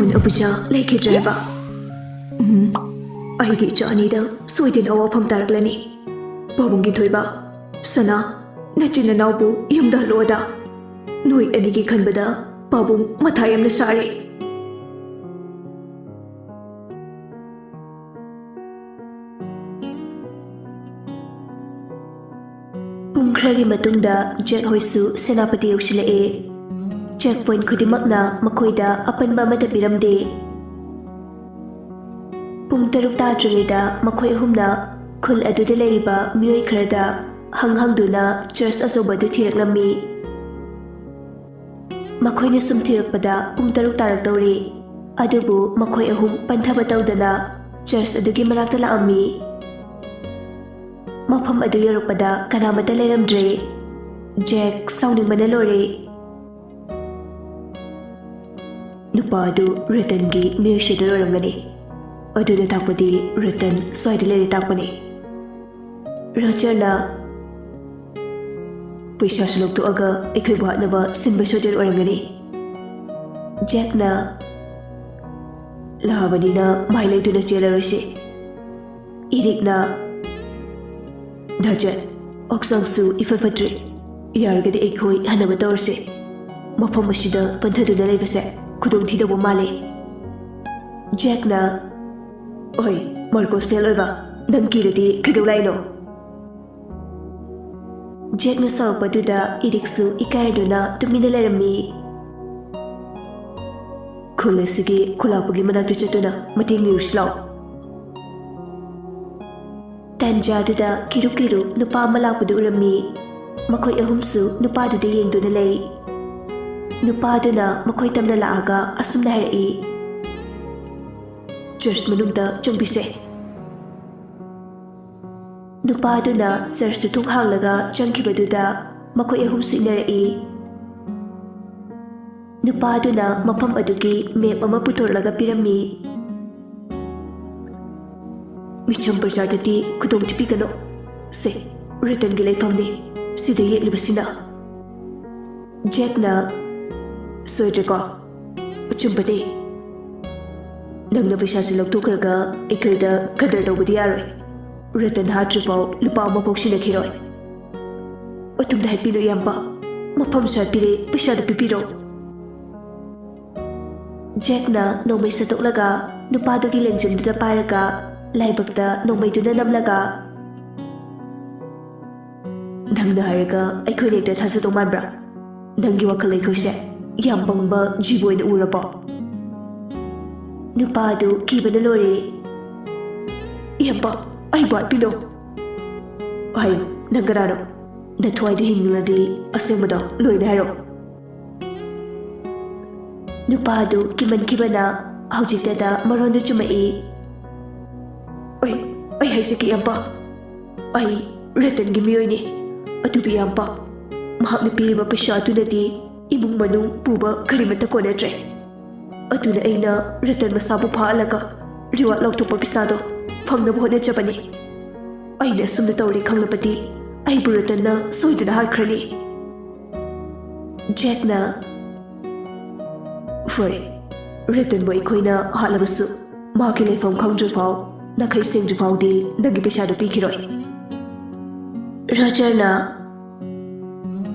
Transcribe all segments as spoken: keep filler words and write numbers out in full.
ꯑꯣꯐꯤꯁꯥ ꯂꯩꯈꯤꯗ꯭ꯔꯦꯕ꯫ ꯎꯝ, ꯑꯩꯒꯤ ꯏꯆꯥ ꯑꯅꯤꯗ ꯁꯣꯏꯗꯅ ꯑꯋꯥꯐꯝ ꯇꯥꯔꯛꯂꯅꯤ꯫ ꯄꯥꯕꯨꯡꯒꯤ ꯊꯣꯏꯕ, ꯁꯅꯥ, ꯅꯆꯤꯟ ꯅꯅꯥꯎꯕꯨ ꯌꯨꯝꯗ ꯍꯜꯂꯛꯑꯣꯗ꯫ ꯅꯣꯏ ꯑꯅꯤꯒꯤ ꯈꯟꯕꯗ ꯄꯥꯕꯨꯡ ꯃꯊꯥ ꯌꯥꯝꯅ ꯁꯥꯔꯦ꯫ ꯄꯨꯡ ꯈꯔꯒꯤ ꯃꯇꯨꯡꯗ ꯖꯦꯛ ꯍꯣꯏꯁꯨ ꯁꯦꯅꯥꯄꯇꯤ ꯌꯧꯁꯤꯜꯂꯛꯑꯦ꯫ ꯆꯦꯛ ꯄꯣꯏꯟꯠ ꯈꯨꯗꯤꯡꯃꯛꯅ ꯃꯈꯣꯏꯗ ꯑꯄꯟꯕ ꯑꯃꯠꯇ ꯄꯤꯔꯝꯗꯦ꯫ ꯄꯨꯡ ꯇꯔꯨꯛ ꯇꯥꯗ꯭ꯔꯤꯉꯩꯗ ꯃꯈꯣꯏ ꯑꯍꯨꯝꯅ ꯈꯨꯜ ꯑꯗꯨꯗ ꯂꯩꯔꯤꯕ ꯃꯤꯑꯣꯏ ꯈꯔꯗ ꯍꯪ ꯍꯪꯗꯨꯅ ꯆꯔꯆ ꯑꯆꯧꯕ ꯑꯗꯨ ꯊꯤꯔꯛꯂꯝꯃꯤ꯫ ꯃꯈꯣꯏꯅ ꯁꯨꯝ ꯊꯤꯔꯛꯄꯗ ꯄꯨꯡ ꯇꯔꯨꯛ ꯇꯥꯔꯛꯇꯧꯔꯦ꯫ ꯑꯗꯨꯕꯨ ꯃꯈꯣꯏ ꯑꯍꯨꯝ ꯄꯟꯊꯕ ꯇꯧꯗꯅ ꯆꯔꯆ ꯑꯗꯨꯒꯤ ꯃꯅꯥꯛꯇ ꯂꯥꯛꯑꯝꯃꯤ꯫ ꯃꯐꯝ ꯑꯗꯨ ꯌꯧꯔꯛꯄꯗ ꯀꯅꯥꯃꯠꯇ ꯂꯩꯔꯝꯗ꯭ꯔꯦ꯫ ꯖꯦꯛ ꯁꯥꯎꯅꯤꯡꯕꯅ ꯂꯣꯏꯔꯦ꯫ ꯅꯨꯄꯥ ꯑꯗꯨ ꯔꯇꯟꯒꯤ ꯃꯤꯑꯣꯏꯁꯤꯗ ꯑꯣꯏꯔꯝꯒꯅꯤ꯫ ꯑꯗꯨꯅ ꯇꯥꯛꯄꯗꯤ ꯔꯇꯟ ꯁ꯭ꯋꯥꯏꯗ ꯂꯩꯔꯦ ꯇꯥꯛꯄꯅꯤ꯫ ꯔꯣꯖꯔꯅ ꯄꯩꯁꯥꯁꯨ ꯂꯧꯊꯣꯛꯑꯒ ꯑꯩꯈꯣꯏꯕꯨ ꯍꯥꯠꯅꯕ ꯁꯤꯟꯕ ꯁꯣꯏꯗꯅ ꯑꯣꯏꯔꯝꯒꯅꯤ꯫ ꯖꯦꯛꯅ ꯂꯥꯛꯑꯕꯅꯤꯅ ꯃꯥꯏ ꯂꯩꯗꯨꯅ ꯆꯦꯜꯂꯔꯣꯏꯁꯤ꯫ ꯏꯔꯤꯛꯅ ꯗꯥ ꯖꯦꯛ, ꯍꯛꯆꯥꯡꯁꯨ ꯏꯐ ꯐꯠꯇ꯭ꯔꯤ꯫ ꯌꯥꯔꯒꯗꯤ ꯑꯩꯈꯣꯏ ꯍꯟꯅꯕ ꯇꯧꯔꯁꯤ꯫ ꯃꯐꯝ ꯑꯁꯤꯗ ꯄꯟꯊꯗꯨꯅ ꯂꯩꯕꯁꯦ ꯈꯨꯗꯣꯡꯊꯤꯗꯧꯕ ꯃꯥꯜꯂꯦ꯫ ꯖꯦꯛꯅ, ꯑꯣꯏ, ꯃꯥꯔꯀꯣꯁ ꯐꯦꯜ ꯑꯣꯏꯕ, ꯅꯪ ꯀꯤꯔꯗꯤ ꯀꯩꯗꯧ ꯂꯥꯛꯏꯅꯣ? ꯖꯦꯛꯅ ꯁꯥꯎꯔꯛꯄꯗꯨꯗ ꯏꯔꯤꯛꯁꯨ ꯏꯀꯥꯏꯔꯗꯨꯅ ꯇꯨꯃꯤꯟꯅ ꯂꯩꯔꯝꯃꯤ꯫ ꯈꯨꯜ ꯑꯁꯤꯒꯤ ꯈꯨꯂꯥꯛꯄꯒꯤ ꯃꯅꯥꯛꯇ ꯆꯠꯇꯨꯅ ꯃꯇꯦꯡ ꯅꯤꯔꯨꯁꯤ ꯂꯥꯛꯑꯣ꯫ ꯇꯟꯖꯥꯗꯨꯗ ꯀꯤꯔꯨ ꯀꯤꯔꯨ ꯅꯨꯄꯥ ꯑꯃ ꯂꯥꯛꯄꯗꯨ ꯎꯔꯝꯃꯤ꯫ ꯃꯈꯣꯏ ꯑꯍꯨꯝꯁꯨ ꯅꯨꯄꯥꯗꯨꯗ ꯌꯦꯡꯗꯨꯅ ꯂꯩ꯫ ꯅꯨꯄꯥꯗꯨꯅ ꯃꯈꯣꯏ ꯇꯝꯅ ꯂꯥꯛꯑꯒ ꯑꯁꯨꯝꯅ ꯍꯥꯏꯔꯛꯏ, "ꯆꯔꯆ ꯃꯅꯨꯡꯗ ꯆꯪꯕꯤꯁꯦ꯫" ꯅꯨꯄꯥꯗꯨꯅ ꯆꯔꯆꯇꯨ ꯊꯣꯡ ꯍꯥꯡꯂꯒ ꯆꯪꯈꯤꯕꯗꯨꯗ ꯃꯈꯣꯏ ꯑꯍꯨꯝꯁꯨ ꯏꯟꯅꯔꯛꯏ꯫ ꯅꯨꯄꯥꯗꯨꯅ ꯃꯐꯝ ꯑꯗꯨꯒꯤ ꯃꯦꯞ ꯑꯃ ꯄꯨꯊꯣꯔꯛꯂꯒ ꯄꯤꯔꯝꯃꯤ꯫ "ꯃꯤꯆꯝ ꯄ꯭ꯔꯖꯥꯗꯗꯤ ꯈꯨꯗꯣꯡ ꯊꯤꯕꯤꯒꯅꯨ꯫ ꯁꯦ, ꯔꯇꯟꯒꯤ ꯂꯩꯐꯝꯅꯤ꯫ ꯁꯤꯗ ꯌꯦꯛꯂꯤꯕꯁꯤꯅ꯫" ꯖꯦꯛꯅ, "ꯁꯣꯏꯗ꯭ꯔꯦꯀꯣ? ꯑꯆꯨꯝꯕꯅꯤ꯫" ꯅꯪꯅ ꯄꯩꯁꯥꯁꯦ ꯂꯧꯊꯣꯛꯈ꯭ꯔꯒ ꯑꯩꯈꯣꯏꯗ ꯀꯗꯔ ꯇꯧꯕꯗꯤ ꯌꯥꯔꯣꯏ꯫ ꯔꯇꯟ ꯍꯥꯠꯇ꯭ꯔꯤꯐꯥꯎ ꯂꯨꯄꯥ ꯑꯃꯐꯥꯎ ꯁꯤꯟꯅꯈꯤꯔꯣꯏ꯫ ꯑꯗꯨꯝꯅ ꯍꯥꯏꯕꯤꯅꯨ ꯏꯌꯥꯝꯕ, ꯃꯐꯝꯁꯨ ꯍꯥꯏꯕꯤꯔꯦ, ꯄꯩꯁꯥꯗꯨ ꯄꯤꯕꯤꯔꯣ꯫ ꯖꯦꯛꯅ ꯅꯣꯡꯃꯩ ꯁꯠꯇꯣꯛꯂꯒ ꯅꯨꯄꯥꯗꯨꯒꯤ ꯂꯦꯡꯖꯨꯝꯗꯨꯗ ꯄꯥꯏꯔꯒ ꯂꯥꯏꯕꯛꯇ ꯅꯣꯡꯃꯩꯗꯨꯅ ꯅꯝꯂꯒ, "ꯅꯪꯅ ꯍꯥꯏꯔꯒ ꯑꯩꯈꯣꯏꯅ ꯍꯦꯛꯇ ꯊꯥꯖꯗꯧ ꯃꯥꯟꯕ꯭ꯔꯥ? ꯅꯪꯒꯤ ꯋꯥꯈꯜ ꯑꯩꯈꯣꯏꯁꯦ ꯌꯥꯝ ꯄꯪꯕ ꯖꯤꯕ ꯑꯣꯏꯅ ꯎꯔꯕꯣ?" ꯅꯨꯄꯥ ꯑꯗꯨ ꯀꯤꯕꯅ ꯂꯣꯏꯔꯦ꯫ "ꯏꯌꯥꯝꯕ, ꯑꯩꯕꯨ ꯍꯥꯠꯄꯤꯅꯣ꯫ ꯍꯥꯏꯌꯨ, ꯅꯪ ꯀꯅꯥꯅꯣ? ꯅꯊ꯭ꯋꯥꯏꯗ ꯍꯤꯡꯅꯤꯡꯂꯗꯤ ꯑꯁꯦꯡꯕꯗꯣ ꯂꯣꯏꯅ ꯍꯥꯏꯔꯛꯑꯣ꯫" ꯅꯨꯄꯥ ꯑꯗꯨ ꯀꯤꯃꯟꯈꯤꯕꯅ ꯍꯧꯖꯤꯛꯇꯗ ꯃꯔꯣꯟꯗꯨ ꯆꯨꯝꯃꯛꯏ꯫ "ꯑꯩ, ꯑꯩ ꯍꯥꯏꯖꯒꯦ ꯏꯌꯥꯝꯕ, ꯑꯩ ꯔꯇꯟꯒꯤ ꯃꯤꯑꯣꯏꯅꯤ꯫ ꯑꯗꯨꯕꯨ ꯏꯌꯥꯝꯕ, ꯃꯍꯥꯛꯅ ꯄꯤꯔꯤꯕ ꯄꯩꯁꯥ ꯑꯗꯨꯅꯗꯤ ꯏꯃꯨꯡ ꯃꯅꯨꯡ ꯄꯨꯕ ꯀꯔꯤꯃꯠꯇ ꯀꯣꯟꯅꯗ꯭ꯔꯦ꯫ ꯑꯗꯨꯅ ꯑꯩꯅ ꯔꯇꯟ ꯃꯁꯥꯕꯨ ꯐꯥꯍꯜꯂꯒ ꯔꯤꯋꯥꯔꯗ ꯂꯧꯊꯣꯛꯄ ꯄꯩꯁꯥꯗꯣ ꯐꯪꯅꯕ ꯍꯣꯠꯅꯖꯕꯅꯤ꯫ ꯑꯩꯅ ꯑꯁꯨꯝꯅ ꯇꯧꯔꯦ ꯈꯪꯂꯕꯗꯤ ꯑꯩꯕꯨ ꯔꯇꯟꯅ ꯁꯣꯏꯗꯅ ꯍꯥꯠꯈ꯭ꯔꯅꯤ꯫" ꯖꯦꯛꯅ, "ꯐꯔꯦ, ꯔꯇꯟꯕꯨ ꯑꯩꯈꯣꯏꯅ ꯍꯥꯠꯂꯕꯁꯨ ꯃꯍꯥꯛꯀꯤ ꯂꯩꯐꯝ ꯈꯪꯗ꯭ꯔꯤꯐꯥꯎ, ꯅꯥꯈꯩ ꯁꯦꯡꯗ꯭ꯔꯤꯐꯥꯎꯗꯤ ꯅꯪꯒꯤ ꯄꯩꯁꯥꯗꯨ ꯄꯤꯈꯤꯔꯣꯏ꯫" ꯔꯣꯖꯔꯅ,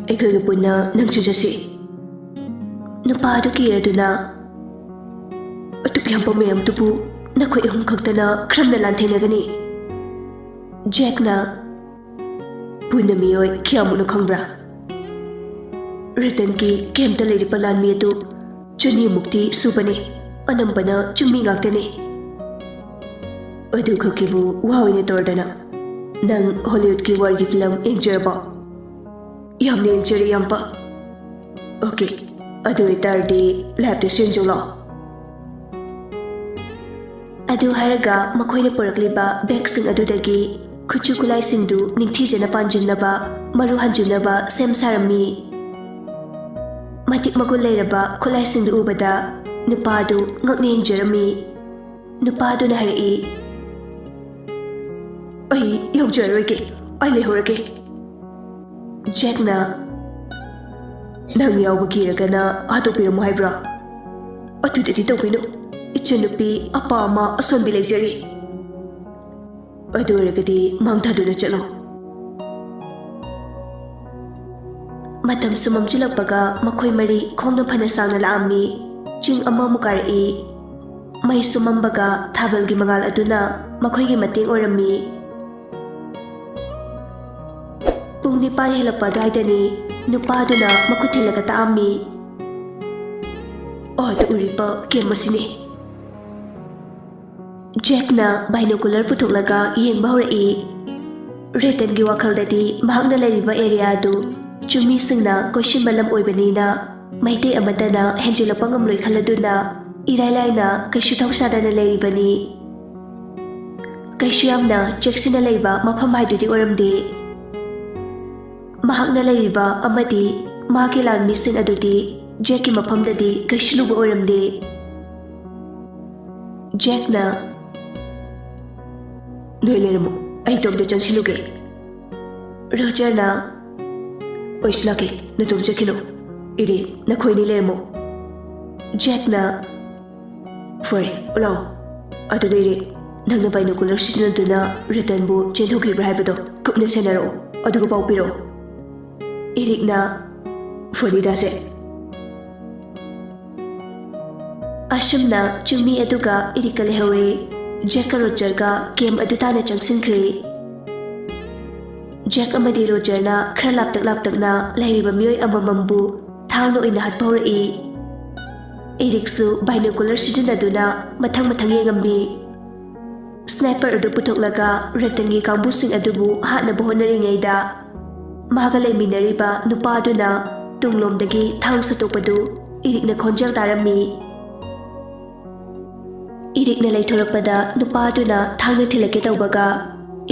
"ꯑꯩꯈꯣꯏꯒ ꯄꯨꯟꯅ ꯅꯪꯁꯨ ꯆꯠꯁꯤ꯫" ꯅꯨꯄꯥ ꯑꯗꯨ ꯀꯤꯔꯗꯨꯅ, "ꯑꯗꯨꯛ ꯌꯥꯝꯕ ꯃꯌꯥꯝꯗꯨꯕꯨ ꯅꯈꯣꯏ ꯑꯍꯨꯝ ꯈꯛꯇꯅ ꯀꯔꯝꯅ ꯂꯥꯟꯊꯦꯡꯅꯒꯅꯤ?" ꯖꯦꯛꯅ, "ꯄꯨꯟꯅ ꯃꯤꯑꯣꯏ ꯀꯌꯥꯃꯨꯛꯅꯣ ꯈꯪꯕ꯭ꯔꯥ? ꯔꯇꯟꯒꯤ ꯀꯦꯝꯞꯇ ꯂꯩꯔꯤꯕ ꯂꯥꯟꯃꯤ ꯑꯗꯨ ꯆꯅꯤꯃꯨꯛꯇꯤ ꯁꯨꯕꯅꯤ꯫ ꯑꯅꯝꯕꯅ ꯆꯤꯡꯃꯤ ꯉꯥꯛꯇꯅꯤ꯫" "ꯑꯗꯨ ꯈꯛꯀꯤꯕꯨ ꯋꯥ ꯑꯣꯏꯅ ꯇꯧꯔꯗꯅ, ꯅꯪ ꯍꯣꯂꯤꯋꯨꯗꯀꯤ ꯋꯥꯔꯒꯤ ꯐꯤꯂꯝ ꯌꯦꯡꯖꯔꯕꯣ?" "ꯌꯥꯝꯅ ꯌꯦꯡꯖꯔꯦ, ꯏꯌꯥꯝꯕ꯫" "ꯑꯣꯀꯦ, ꯑꯗꯨ ꯑꯣꯏꯇꯥꯔꯗꯤ ꯂꯦꯞꯇ ꯁꯦꯟꯖꯧ ꯂꯥꯛꯑꯣ꯫" ꯑꯗꯨ ꯍꯥꯏꯔꯒ ꯃꯈꯣꯏꯅ ꯄꯨꯔꯛꯂꯤꯕ ꯕꯦꯒꯁꯤꯡ ꯑꯗꯨꯗꯒꯤ ꯈꯨꯠꯁꯨ ꯈꯨꯠꯂꯥꯏꯁꯤꯡꯗꯨ ꯅꯤꯡꯊꯤꯖꯅ ꯄꯥꯟꯁꯤꯟꯅꯕ, ꯃꯔꯨ ꯍꯟꯖꯤꯟꯅꯕ ꯁꯦꯝ ꯁꯥꯔꯝꯃꯤ꯫ ꯃꯇꯤꯛ ꯃꯒꯨꯟ ꯂꯩꯔꯕ ꯈꯨꯠꯂꯥꯏꯁꯤꯡꯗꯨ ꯎꯕꯗ ꯅꯨꯄꯥꯗꯨ ꯉꯛꯅ ꯌꯦꯡꯖꯔꯝꯃꯤ꯫ ꯅꯨꯄꯥꯗꯨꯅ ꯍꯥꯏꯔꯛꯏ, "ꯑꯩ ꯌꯥꯎꯖꯔꯔꯣꯏꯒꯦ, ꯑꯩ ꯂꯩꯍꯧꯔꯒꯦ꯫" ꯖꯦꯛꯅ, "ꯅꯪ ꯌꯥꯎꯕ ꯀꯤꯔꯒꯅ ꯍꯥꯠꯇꯣꯛꯄꯤꯔꯝꯃꯣ ꯍꯥꯏꯕ꯭ꯔꯣ? ꯑꯗꯨꯗꯗꯤ ꯇꯧꯕꯤꯅꯨ꯫ ꯏꯆꯟꯅꯨꯄꯤ ꯑꯄꯥ ꯑꯃ ꯑꯁꯣꯟꯕꯤ ꯂꯩꯖꯔꯤ꯫ ꯑꯗꯨ ꯑꯣꯏꯔꯒꯗꯤ ꯃꯥꯡꯊꯗꯨꯅ ꯆꯠꯂꯣ꯫ ꯃꯇꯝꯁꯨ ꯃꯝꯁꯤꯜꯂꯛꯄꯒ ꯃꯈꯣꯏ ꯃꯔꯤ ꯈꯣꯡꯅ ꯐꯅ ꯁꯥꯡꯅ ꯂꯥꯛꯑꯝꯃꯤ꯫ ꯆꯤꯡ ꯑꯃꯃꯨꯛ ꯀꯥꯔꯛꯏ꯫ ꯃꯩꯁꯨ ꯃꯝꯕꯒ ꯊꯥꯕꯜꯒꯤ ꯃꯉꯥꯜ ꯑꯗꯨꯅ ꯃꯈꯣꯏꯒꯤ ꯃꯇꯦꯡ ꯑꯣꯏꯔꯝꯃꯤ꯫ ꯄꯨꯡ ꯅꯤꯄꯥꯟ ꯍꯦꯜꯂꯛꯄ ꯑꯗꯨꯋꯥꯏꯗꯅꯤ꯫ ꯅꯨꯄꯥꯗꯨꯅ ꯃꯈꯨꯠ ꯊꯤꯜꯂꯒ ꯇꯥꯛꯑꯝꯃꯤ꯫ ꯑꯣ, ꯑꯗꯨ ꯎꯔꯤꯕ ꯀꯦꯝ ꯑꯁꯤꯅꯤ꯫ ꯖꯦꯛꯅ ꯕꯥꯏꯅꯣꯀꯨꯂꯔ ꯄꯨꯊꯣꯛꯂꯒ ꯌꯦꯡꯕ ꯍꯧꯔꯛꯏ꯫ ꯔꯦꯇꯟꯒꯤ ꯋꯥꯈꯜꯗꯗꯤ ꯃꯍꯥꯛꯅ ꯂꯩꯔꯤꯕ ꯑꯦꯔꯤꯌꯥ ꯑꯗꯨ ꯆꯨꯝꯃꯤꯁꯤꯡꯅ ꯀꯣꯏꯁꯤꯟꯕ ꯂꯝ ꯑꯣꯏꯕꯅꯤꯅ ꯃꯩꯇꯩ ꯑꯃꯠꯇꯅ ꯍꯦꯟꯖꯤꯜꯂꯛꯄ ꯉꯝꯂꯣꯏ ꯈꯜꯂꯗꯨꯅ ꯏꯔꯥꯏ ꯂꯥꯏꯅ ꯀꯩꯁꯨ ꯊꯧꯁꯥꯗꯅ ꯂꯩꯔꯤꯕꯅꯤ꯫ ꯀꯩꯁꯨ ꯌꯥꯝꯅ ꯆꯦꯛꯁꯤꯟꯅ ꯂꯩꯕ ꯃꯐꯝ ꯍꯥꯏꯗꯨꯗꯤ ꯑꯣꯏꯔꯝꯗꯦ꯫ ꯃꯍꯥꯛꯅ ꯂꯩꯔꯤꯕ ꯑꯃꯗꯤ ꯃꯍꯥꯛꯀꯤ ꯂꯥꯟꯃꯤꯁꯤꯡ ꯑꯗꯨꯗꯤ ꯖꯦꯛꯀꯤ ꯃꯐꯝꯗꯗꯤ ꯀꯩꯁꯨ ꯂꯨꯕ ꯑꯣꯏꯔꯝꯗꯦ꯫ ꯖꯦꯛꯅ, "ꯅꯣꯏ ꯂꯩꯔꯝꯃꯣ, ꯑꯩ ꯇꯣꯝꯗ ꯆꯪꯁꯤꯜꯂꯨꯒꯦ꯫" ꯔꯣꯖꯔꯅ, "ꯑꯩꯁꯨ ꯂꯥꯛꯀꯦ, ꯅꯇꯣꯝ ꯆꯠꯈꯤꯅꯨ꯫ ꯏꯔꯤꯛ, ꯅꯈꯣꯏꯅꯤ ꯂꯩꯔꯝꯃꯣ꯫" ꯖꯦꯛꯅ, "ꯐꯔꯦ, ꯂꯥꯛꯑꯣ꯫ ꯑꯗꯨ ꯂꯩꯔꯦ, ꯅꯪꯅ ꯕꯥꯏꯅꯣꯀꯨꯂꯔ ꯁꯤꯖꯤꯟꯅꯗꯨꯅ ꯔꯦꯇꯟꯕꯨ ꯆꯦꯟꯊꯣꯛꯈꯤꯕ꯭ꯔꯥ ꯍꯥꯏꯕꯗꯣ ꯀꯨꯞꯅ ꯁꯦꯟꯅꯔꯛꯑꯣ, ꯑꯗꯨꯒ ꯄꯥꯎ ꯄꯤꯔꯛꯑꯣ꯫" ꯏꯔꯤꯛꯅ, "ꯐꯅꯤꯗꯥꯁꯦ꯫" ꯑꯁꯨꯝꯅ ꯆꯨꯝꯃꯤ ꯑꯗꯨꯒ ꯏꯔꯤꯛꯀ ꯂꯩꯍꯧꯔꯦ꯫ ꯖꯦꯛꯀ ꯔꯣꯖꯔꯒ ꯀꯦꯝ ꯑꯗꯨ ꯇꯥꯟꯅ ꯆꯪꯁꯤꯟꯈ꯭ꯔꯦ꯫ ꯖꯦꯛ ꯑꯃꯗꯤ ꯔꯣꯖꯔꯅ ꯈꯔ ꯂꯥꯞꯇꯛ ꯂꯥꯞꯇꯛꯅ ꯂꯩꯔꯤꯕ ꯃꯤꯑꯣꯏ ꯑꯃꯃꯝꯕꯨ ꯊꯥꯡꯅ ꯑꯣꯏꯅ ꯍꯥꯠꯄ ꯍꯧꯔꯛꯏ꯫ ꯏꯔꯤꯛꯁꯨ ꯕꯥꯏꯅꯣꯀꯨꯂꯔ ꯁꯤꯖꯤꯟꯅꯗꯨꯅ ꯃꯊꯪ ꯃꯊꯪ ꯌꯦꯡꯉꯝꯃꯤ꯫ ꯁ꯭ꯅꯥꯏꯄꯔ ꯑꯗꯨ ꯄꯨꯊꯣꯛꯂꯒ ꯔꯦꯇꯟꯒꯤ ꯀꯥꯡꯕꯨꯁꯤꯡ ꯑꯗꯨꯕꯨ ꯍꯥꯠꯅꯕ ꯍꯣꯠꯅꯔꯤꯉꯩꯗ, ꯃꯥꯒ ꯂꯩꯃꯤꯟꯅꯔꯤꯕ ꯅꯨꯄꯥꯗꯨꯅ ꯇꯨꯡꯂꯣꯝꯗꯒꯤ ꯊꯥꯡ ꯁꯠꯇꯣꯛꯄꯗꯨ ꯏꯔꯤꯛꯅ ꯈꯣꯟꯖꯦꯜ ꯇꯥꯔꯝꯃꯤ꯫ ꯏꯔꯤꯛꯅ ꯂꯩꯊꯣꯔꯛꯄꯗ ꯅꯨꯄꯥꯗꯨꯅ ꯊꯥꯡꯅ ꯊꯤꯜꯂꯛꯀꯦ ꯇꯧꯕꯒ,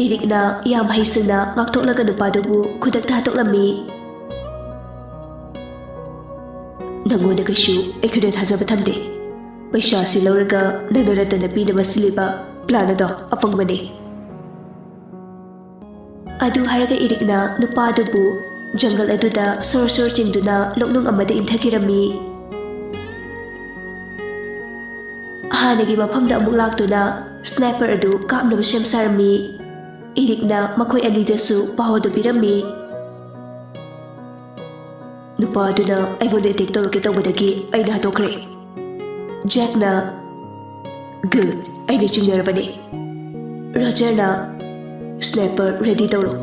ꯏꯔꯤꯛꯅ ꯌꯥꯝ ꯍꯩꯁꯤꯡꯅ ꯉꯥꯛꯊꯣꯛꯂꯒ ꯅꯨꯄꯥꯗꯨꯕꯨ ꯈꯨꯗꯛꯇ ꯍꯥꯠꯇꯣꯛꯂꯝꯃꯤ꯫ "ꯅꯪꯉꯣꯟꯗ ꯀꯩꯁꯨ ꯑꯩꯈꯣꯏꯅ ꯊꯥꯖꯕ ꯊꯝꯗꯦ꯫ ꯄꯩꯁꯥꯁꯤ ꯂꯧꯔꯒ ꯅꯪꯅ ꯔꯇꯟꯗ ꯄꯤꯅꯕ ꯁꯤꯜꯂꯤꯕ ꯄ꯭ꯂꯥꯟ ꯑꯗꯣ ꯑꯄꯪꯕꯅꯤ꯫" ꯑꯗꯨ ꯍꯥꯏꯔꯒ ꯏꯔꯤꯛꯅ ꯅꯨꯄꯥꯗꯨꯕꯨ ꯖꯪꯒꯜ ꯑꯗꯨꯗ ꯁꯣꯔ ꯁꯣꯔ ꯆꯤꯡꯗꯨꯅ ꯂꯣꯛꯅꯨꯡ ꯑꯃꯗ ꯏꯟꯊꯈꯤꯔꯝꯃꯤ꯫ ꯍꯥꯟꯅꯒꯤ ꯃꯐꯝꯗ ꯑꯃꯨꯛ ꯂꯥꯛꯇꯨꯅ ꯁ꯭ꯅꯥꯏꯄꯔ ꯑꯗꯨ ꯀꯥꯞꯅꯕ ꯁꯦꯝ ꯁꯥꯔꯝꯃꯤ꯫ ꯏꯔꯤꯛꯅ ꯃꯈꯣꯏ ꯑꯅꯤꯗꯁꯨ ꯄꯥꯎ ꯑꯗꯨ ꯄꯤꯔꯝꯃꯤ꯫ "ꯅꯨꯄꯥ ꯑꯗꯨꯅ ꯑꯩꯉꯣꯟꯗ ꯑꯦꯇꯦꯛ ꯇꯧꯔꯛꯀꯦ ꯇꯧꯕꯗꯒꯤ ꯑꯩꯅ ꯍꯥꯠꯇꯣꯛꯈ꯭ꯔꯦ꯫" ꯖꯦꯛꯅ, "ꯒꯨꯗ, ꯑꯩꯅ ꯆꯤꯡꯅꯔꯕꯅꯤ꯫" ꯔꯣꯖꯔꯅ, "ꯁ꯭ꯅꯥꯏꯄꯔ ꯔꯦꯗꯤ ꯇꯧꯔꯣ꯫"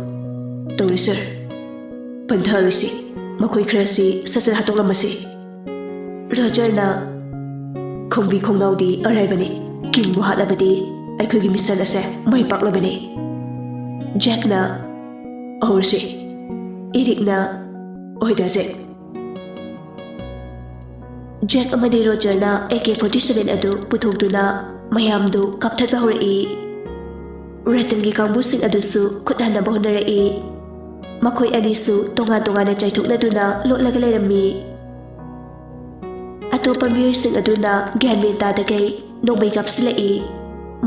"ꯇꯧꯔꯦ, ꯁꯥꯔ꯫" "ꯄꯟꯊꯔꯣꯏꯁꯤ, ꯃꯈꯣꯏ ꯈꯔꯁꯤ ꯁꯠ ꯁꯠ ꯍꯥꯠꯇꯣꯛꯂꯝꯃꯁꯤ꯫" ꯔꯣꯖꯔꯅ, "ꯈꯣꯡꯕꯤ ꯈꯣꯡꯅꯥꯎꯗꯤ ꯑꯔꯥꯏꯕꯅꯤ, ꯀꯤꯡꯕꯨ ꯍꯥꯠꯂꯕꯗꯤ ꯑꯩꯈꯣꯏꯒꯤ ꯃꯤꯁꯟ ꯑꯁꯦ ꯃꯥꯏ ꯄꯥꯛꯂꯕꯅꯤ꯫" ꯖꯦꯛꯅ, "ꯍꯧꯔꯁꯤ꯫" ꯏꯔꯤꯛꯅ, "ꯍꯣꯏꯗ, ꯖꯦꯛ꯫" ꯖꯦꯛ ꯑꯃꯗꯤ ꯔꯣꯖꯔꯅ ꯑꯦ ꯀꯦ ꯐꯣꯔꯇꯤ ꯁꯚꯦꯟ ꯑꯗꯨ ꯄꯨꯊꯣꯛꯇꯨꯅ ꯃꯌꯥꯝꯗꯨ ꯀꯥꯞꯊꯠꯄ ꯍꯧꯔꯛꯏ꯫ ꯔꯇꯟꯒꯤ ꯀꯥꯡꯕꯨꯁꯤꯡ ꯑꯗꯨꯁꯨ ꯈꯨꯠ ꯍꯟꯅꯕ ꯍꯣꯠꯅꯔꯛꯏ꯫ ꯃꯈꯣꯏ ꯑꯅꯤꯁꯨ ꯇꯣꯉꯥꯟ ꯇꯣꯉꯥꯟꯅ ꯆꯥꯏꯊꯣꯛꯅꯗꯨꯅ ꯂꯣꯠꯂꯒ ꯂꯩꯔꯝꯃꯤ꯫ ꯑꯇꯣꯞꯄ ꯃꯤꯑꯣꯏꯁꯤꯡ ꯑꯗꯨꯅ ꯒ꯭ꯌꯥꯟ ꯃꯦꯟ ꯇꯥꯗꯈꯩ ꯅꯣꯡꯃꯩ ꯀꯥꯞꯁꯤꯜꯂꯛꯏ꯫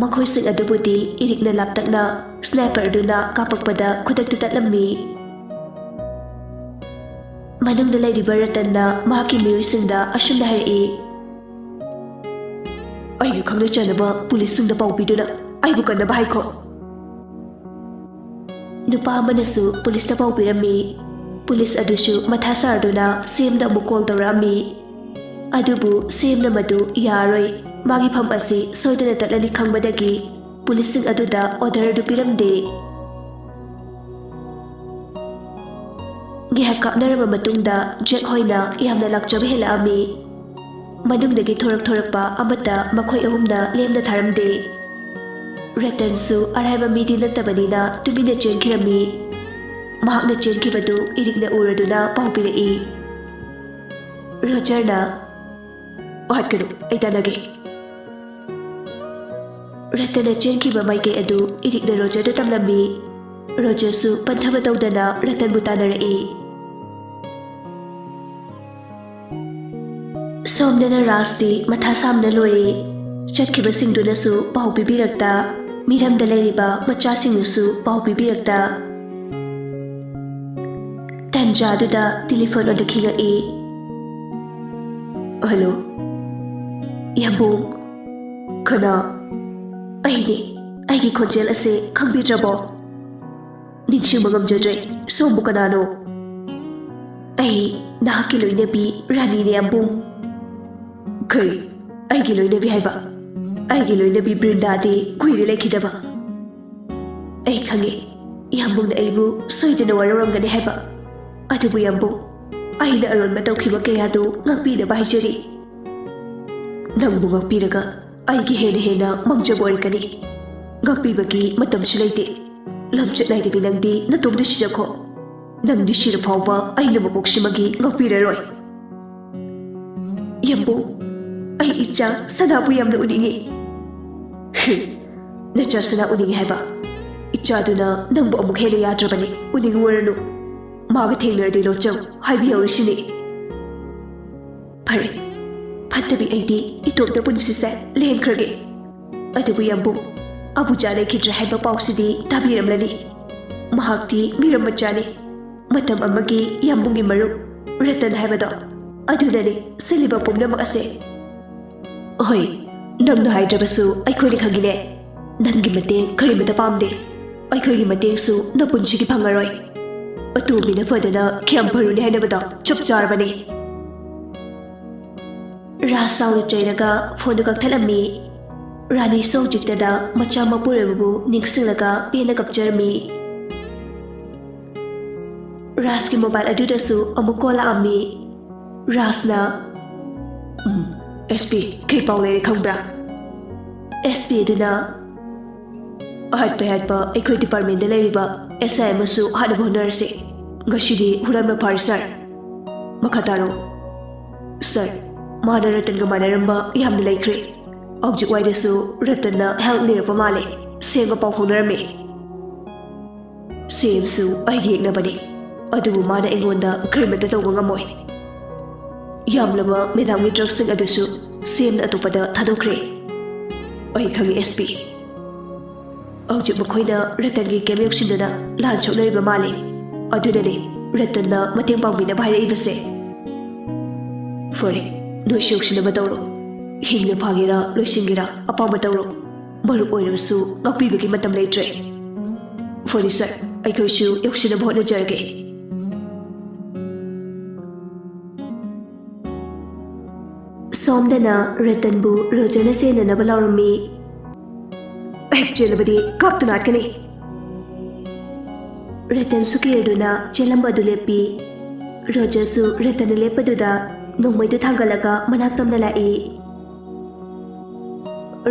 ꯃꯈꯣꯏꯁꯤꯡ ꯑꯗꯨꯕꯨꯗꯤ ꯏꯔꯤꯛꯅ ꯂꯥꯞꯇꯛꯅ ꯁ꯭ꯅꯥꯏꯄꯔ ꯑꯗꯨꯅ ꯀꯥꯞꯄꯛꯄꯗ ꯈꯨꯗꯛꯇ ꯇꯠꯂꯝꯃꯤ꯫ ꯃꯅꯨꯡꯗ ꯂꯩꯔꯤꯕ ꯔꯇꯟꯅ ꯃꯍꯥꯛꯀꯤ ꯃꯤꯑꯣꯏꯁꯤꯡꯗ ꯑꯁꯨꯝꯅ ꯍꯥꯏꯔꯛꯏ, "ꯑꯩꯒ ꯈꯪꯅ ꯆꯥꯟꯅꯕ ꯄꯨꯂꯤꯁꯁꯤꯡꯗ ꯄꯥꯎ ꯄꯤꯗꯨꯅ ꯑꯩꯕꯨ ꯀꯟꯅꯕ ꯍꯥꯏꯈꯣ꯫" ꯅꯨꯄꯥ ꯑꯃꯅꯁꯨ ꯄꯨꯂꯤꯁꯇ ꯄꯥꯎ ꯄꯤꯔꯝꯃꯤ꯫ ꯄꯨꯂꯤꯁ ꯑꯗꯨꯁꯨ ꯃꯊꯥ ꯁꯥꯔꯗꯨꯅ ꯁꯦꯝꯗ ꯑꯃꯨꯛ ꯀꯣꯜ ꯇꯧꯔꯛꯑꯝꯃꯤ꯫ ꯑꯗꯨꯕꯨ ꯁꯦꯝꯅ ꯃꯗꯨ ꯌꯥꯔꯣꯏ, ꯃꯥꯒꯤ ꯐꯝ ꯑꯁꯤ ꯁꯣꯏꯗꯅ ꯇꯠꯂꯅꯤ ꯈꯪꯕꯗꯒꯤ ꯄꯨꯂꯤꯁꯁꯤꯡ ꯑꯗꯨꯗ ꯑꯣꯔꯗꯔ ꯑꯗꯨ ꯄꯤꯔꯝꯗꯦ꯫ ꯉꯥꯏꯍꯥꯛ ꯀꯥꯞꯅꯔꯕ ꯃꯇꯨꯡꯗ ꯖꯦꯛ ꯍꯣꯏꯅ ꯌꯥꯝꯅ ꯂꯥꯛꯆꯕ ꯍꯦꯜꯂꯛꯑꯝꯃꯤ꯫ ꯃꯅꯨꯡꯗꯒꯤ ꯊꯣꯔꯛ ꯊꯣꯔꯛꯄ ꯑꯃꯠꯇ ꯃꯈꯣꯏ ꯑꯍꯨꯝꯅ ꯂꯦꯝꯅ ꯊꯥꯔꯝꯗꯦ꯫ ꯔꯇꯟꯁꯨ ꯑꯔꯥꯏꯕ ꯃꯤꯗꯤ ꯅꯠꯇꯕꯅꯤꯅ ꯇꯨꯃꯤꯟꯅ ꯆꯦꯟꯈꯤꯔꯝꯃꯤ꯫ ꯃꯍꯥꯛꯅ ꯆꯦꯟꯈꯤꯕꯗꯨ ꯏꯔꯤꯛꯅ ꯎꯔꯗꯨꯅ ꯄꯥꯎ ꯄꯤꯔꯛꯏ꯫ ꯔꯣꯖꯔꯅ, "ꯋꯥꯍꯠꯀꯅꯨ, ꯑꯩ ꯇꯥꯟꯅꯒꯦ꯫" ꯔꯇꯟꯅ ꯆꯦꯟꯈꯤꯕ ꯃꯥꯏꯀꯩ ꯑꯗꯨ ꯏꯔꯤꯛꯅ ꯔꯣꯖꯔꯗ ꯇꯝꯂꯝꯃꯤ꯫ ꯔꯣꯖꯔꯁꯨ ꯄꯟꯊꯕ ꯇꯧꯗꯅ ꯔꯇꯟꯕꯨ ꯇꯥꯟꯅꯔꯛꯏ꯫ ꯁꯣꯝꯗꯅ ꯔꯥꯖꯇꯤ ꯃꯊꯥ ꯁꯥꯝꯅ ꯂꯣꯏꯔꯦ꯫ ꯆꯠꯈꯤꯕꯁꯤꯡꯗꯨꯅꯁꯨ ꯄꯥꯎ ꯄꯤꯕꯤꯔꯛꯇ, ꯃꯤꯔꯝꯗ ꯂꯩꯔꯤꯕ ꯃꯆꯥꯁꯤꯡꯅꯁꯨ ꯄꯥꯎ ꯄꯤꯕꯤꯔꯛꯇ꯫ ꯇꯟꯖꯥꯗꯨꯗ ꯇꯦꯂꯤꯐꯣꯟ ꯑꯗꯨ ꯈꯤꯡꯉꯛꯏ꯫ "ꯍꯜꯂꯣ, ꯌꯥꯝꯕꯨꯡ꯫" ꯀꯅꯥ? ꯑꯩꯅꯦ꯫ ꯑꯩꯒꯤ ꯈꯣꯟꯖꯦꯜ ꯑꯁꯤ ꯈꯪꯕꯤꯗ꯭ꯔꯕꯣ? ꯅꯤꯡꯁꯤꯡꯕ ꯉꯝꯖꯗ꯭ꯔꯦ꯫ ꯁꯣꯝꯕꯨ ꯀꯅꯥꯅꯣ? ꯑꯩ ꯅꯍꯥꯛꯀꯤ ꯂꯣꯏꯅꯕꯤ ꯔꯥꯅꯤꯅꯦ, ꯌꯥꯝꯕꯨꯡ꯫ ꯀꯔꯤ? ꯑꯩꯒꯤ ꯂꯣꯏꯅꯕꯤ ꯍꯥꯏꯕ? ꯑꯩꯒꯤ ꯂꯣꯏꯅꯕꯤ ꯕ꯭ꯔꯤꯟꯗꯥꯗꯤ ꯀꯨꯏꯔꯦ ꯂꯩꯈꯤꯗꯕ꯫ ꯑꯩ ꯈꯪꯉꯦ, ꯌꯥꯝꯕꯨꯡꯅ ꯑꯩꯕꯨ ꯁꯣꯏꯗꯅ ꯋꯥꯔꯧꯔꯝꯒꯅꯤ ꯍꯥꯏꯕ꯫ ꯑꯗꯨꯕꯨ ꯌꯥꯝꯕꯨꯡ, ꯑꯩꯅ ꯑꯔꯣꯟꯕ ꯇꯧꯈꯤꯕ ꯀꯌꯥꯗꯨ ꯉꯥꯛꯄꯤꯅꯕ ꯍꯥꯏꯖꯔꯤ꯫ ꯅꯪꯕꯨ ꯉꯥꯛꯄꯤꯔꯒ ꯑꯩꯒꯤ ꯍꯦꯟꯅ ꯍꯦꯟꯅ ꯃꯥꯡꯖꯕ ꯑꯣꯏꯔꯛꯀꯅꯤ꯫ ꯉꯥꯛꯄꯤꯕꯒꯤ ꯃꯇꯝꯁꯨ ꯂꯩꯇꯦ꯫ ꯂꯝꯆꯠ ꯅꯥꯏꯗꯕꯤ ꯅꯪꯗꯤ ꯅꯇꯣꯝꯇ ꯁꯤꯖꯈꯣ꯫ ꯅꯪꯗꯤ ꯁꯤꯔ ꯐꯥꯎꯕ ꯑꯩꯅ ꯃꯄꯣꯛꯁꯤꯃꯒꯤ ꯉꯥꯛꯄꯤꯔꯔꯣꯏ꯫ ꯌꯥꯝꯕꯨꯡ, ꯑꯩ ꯏꯆꯥ ꯁꯅꯥꯕꯨ ꯌꯥꯝꯅ ꯎꯅꯤꯡꯉꯤ꯫ ꯅꯆꯥ ꯁꯅꯥ ꯎꯅꯤꯡꯉꯤ ꯍꯥꯏꯕ? ꯏꯆꯥꯗꯨꯅ ꯅꯪꯕꯨ ꯑꯃꯨꯛ ꯍꯦꯟꯅ ꯌꯥꯗ꯭ꯔꯕꯅꯤ꯫ ꯎꯅꯤꯡꯉꯨꯔꯅꯨ꯫ ꯃꯥꯒ ꯊꯦꯡꯅꯔꯗꯤ ꯂꯣꯠꯆꯧ ꯍꯥꯏꯕꯤꯍꯧꯔꯤꯁꯤꯅꯤ꯫ ꯐꯔꯦ, ꯐꯠꯇꯕꯤ ꯑꯩꯗꯤ ꯏꯇꯣꯝꯇ ꯄꯨꯟꯁꯤꯁꯦ ꯂꯦꯟꯈ꯭ꯔꯒꯦ꯫ ꯑꯗꯨꯕꯨ ꯌꯥꯝꯕꯨꯡ, ꯑꯕꯨꯆꯥ ꯂꯩꯈꯤꯗ꯭ꯔꯦ ꯍꯥꯏꯕ ꯄꯥꯎꯁꯤꯗꯤ ꯇꯥꯕꯤꯔꯝꯂꯅꯤ꯫ ꯃꯍꯥꯛꯇꯤ ꯃꯤꯔꯝ ꯃꯆꯥꯅꯤ꯫ ꯃꯇꯝ ꯑꯃꯒꯤ ꯌꯥꯝꯕꯨꯡꯒꯤ ꯃꯔꯨꯞ ꯔꯇꯟ ꯍꯥꯏꯕꯗꯣ, ꯑꯗꯨꯅꯅꯤ ꯁꯤꯜꯂꯤꯕ ꯄꯨꯝꯅꯃꯛ ꯑꯁꯦ꯫ ꯍꯣꯏ, ꯅꯪꯅ ꯍꯥꯏꯗ꯭ꯔꯕꯁꯨ ꯑꯩꯈꯣꯏꯅ ꯈꯪꯉꯤꯅꯦ꯫ ꯅꯪꯒꯤ ꯃꯇꯦꯡ ꯀꯔꯤꯃꯇ ꯄꯥꯝꯗꯦ꯫ ꯑꯩꯈꯣꯏꯒꯤ ꯃꯇꯦꯡꯁꯨ ꯅꯄꯨꯟꯁꯤꯒꯤ ꯐꯪꯉꯔꯣꯏ꯫ ꯑꯇꯣꯝꯕꯤꯅ ꯐꯗꯅ ꯀꯌꯥꯝ ꯐꯔꯨꯅꯤ ꯍꯥꯏꯅꯕꯗꯣ ꯆꯞ ꯆꯥꯔꯕꯅꯤ꯫ ꯔꯥꯖ ꯆꯥꯎꯅ ꯆꯩꯔꯒ ꯐꯣꯟꯗꯨ ꯀꯛꯊꯠꯂꯝꯃꯤ꯫ ꯔꯥꯅꯤꯁꯨ ꯍꯧꯖꯤꯛꯇꯗ ꯃꯆꯥ ꯃꯄꯨꯔꯣꯏꯕꯕꯨ ꯅꯤꯡꯁꯤꯡꯂꯒ ꯄꯦꯟꯅ ꯀꯞꯆꯔꯝꯃꯤ꯫ ꯔꯥꯖꯀꯤ ꯃꯣꯕꯥꯏꯜ ꯑꯗꯨꯗꯁꯨ ꯑꯃꯨꯛ ꯀꯣꯜ ꯂꯥꯛꯑꯝꯃꯤ꯫ ꯔꯥꯖꯅ, "ꯎꯝ, ꯑꯦꯁ ꯄꯤ, ꯀꯩ ꯄꯥꯎ ꯂꯩꯔꯦ ꯈꯪꯕ꯭ꯔꯥ?" ꯑꯦꯁ ꯄꯤ ꯑꯗꯨꯅ, "ꯑꯍꯠꯄ ꯍꯠꯄ ꯑꯩꯈꯣꯏ ꯗꯤꯄꯥꯔꯠꯃꯦꯟꯗ ꯂꯩꯔꯤꯕ ꯑꯦꯁ ꯑꯥꯏ ꯑꯃꯁꯨ ꯍꯥꯠꯅꯕ ꯍꯣꯠꯅꯔꯁꯤ꯫ ꯉꯁꯤꯗꯤ ꯍꯨꯔꯥꯟꯕ ꯐꯥꯔꯦ ꯁꯥꯔ꯫ ꯃꯈꯥ ꯇꯥꯔꯣ꯫" "ꯁꯥꯔ, ꯃꯥꯅ ꯔꯇꯟꯒ ꯃꯥꯟꯅꯔꯝꯕ ꯌꯥꯝꯅ ꯂꯩꯈ꯭ꯔꯦ꯫ ꯍꯧꯖꯤꯛ ꯋꯥꯏꯗꯁꯨ ꯔꯇꯟꯅ ꯍꯦꯜꯞ ꯅꯤꯔꯛꯄ ꯃꯥꯜꯂꯦ꯫ ꯁꯦꯝꯒ ꯄꯥꯎ ꯐꯥꯎꯅꯔꯝꯃꯦ꯫ ꯁꯦꯝꯁꯨ ꯑꯩꯒꯤ ꯌꯦꯛꯅꯕꯅꯤ, ꯑꯗꯨꯕꯨ ꯃꯥꯅ ꯑꯩꯉꯣꯟꯗ ꯀꯔꯤꯃꯠꯇ ꯇꯧꯕ ꯉꯝꯃꯣꯏ꯫ ꯌꯥꯝꯂꯕ ꯃꯦꯗꯥꯝꯒꯤ ꯗ꯭ꯔꯛꯁꯤꯡ ꯑꯗꯨꯁꯨ ꯁꯦꯝꯅ ꯑꯇꯣꯞꯄꯗ ꯊꯥꯗꯣꯛꯈ꯭ꯔꯦ꯫ ꯑꯩ ꯈꯪꯉꯤ, ꯑꯦꯁ ꯄꯤ꯫ ꯍꯧꯖꯤꯛ ꯃꯈꯣꯏꯅ ꯔꯇꯟꯒꯤ ꯀꯦꯝ ꯌꯧꯁꯤꯟꯗꯨꯅ ꯂꯥꯟ ꯁꯣꯛꯅꯔꯤꯕ ꯃꯥꯜꯂꯤ꯫ ꯑꯗꯨꯅꯅꯤ ꯔꯇꯟꯅ ꯃꯇꯦꯡ ꯄꯥꯡꯕꯤꯅꯕ ꯍꯥꯏꯔꯛꯏꯕꯁꯦ꯫ ꯐꯔꯦ, ꯅꯣꯏꯁꯨ ꯌꯧꯁꯤꯟꯅꯕ ꯇꯧꯔꯣ꯫ ꯍꯤꯡꯅ ꯐꯥꯒꯦꯔꯥ ꯂꯣꯏꯁꯤꯟꯒꯦꯔꯥ ꯑꯄꯥꯝꯕ ꯇꯧꯔꯣ꯫ ꯃꯔꯨꯞ ꯑꯣꯏꯔꯕꯁꯨ ꯉꯥꯛꯄꯤꯕꯒꯤ ꯃꯇꯝ ꯂꯩꯇ꯭ꯔꯦ꯫ ꯐꯅꯤ ꯁꯔ, ꯑꯩꯈꯣꯏꯁꯨ ꯌꯧꯁꯤꯟꯅꯕ ꯍꯣꯠꯅꯖꯔꯒꯦ꯫ ꯁꯣꯝꯗꯅ ꯔꯇꯟꯕꯨ ꯔꯣꯖꯔꯅ ꯆꯦꯟꯅꯅꯕ ꯂꯥꯎꯔꯝꯃꯤ꯫ ꯍꯦꯛ ꯆꯦꯜꯂꯕꯗꯤ ꯀꯥꯞꯇꯨꯅ ꯍꯥꯠꯀꯅꯤ꯫ ꯔꯇꯟꯁꯨ ꯀꯤꯔꯗꯨꯅ ꯆꯦꯜꯂꯝꯕ ꯑꯗꯨ ꯂꯦꯞꯄꯤ꯫ ꯔꯣꯖꯔꯁꯨ ꯔꯇꯟꯅ ꯂꯦꯞꯄꯗꯨꯗ ꯅꯣꯡꯃꯩꯗꯨ ꯊꯥꯡꯒꯠꯂꯒ ꯃꯅꯥꯛ ꯇꯝꯅ ꯂꯥꯛꯏ꯫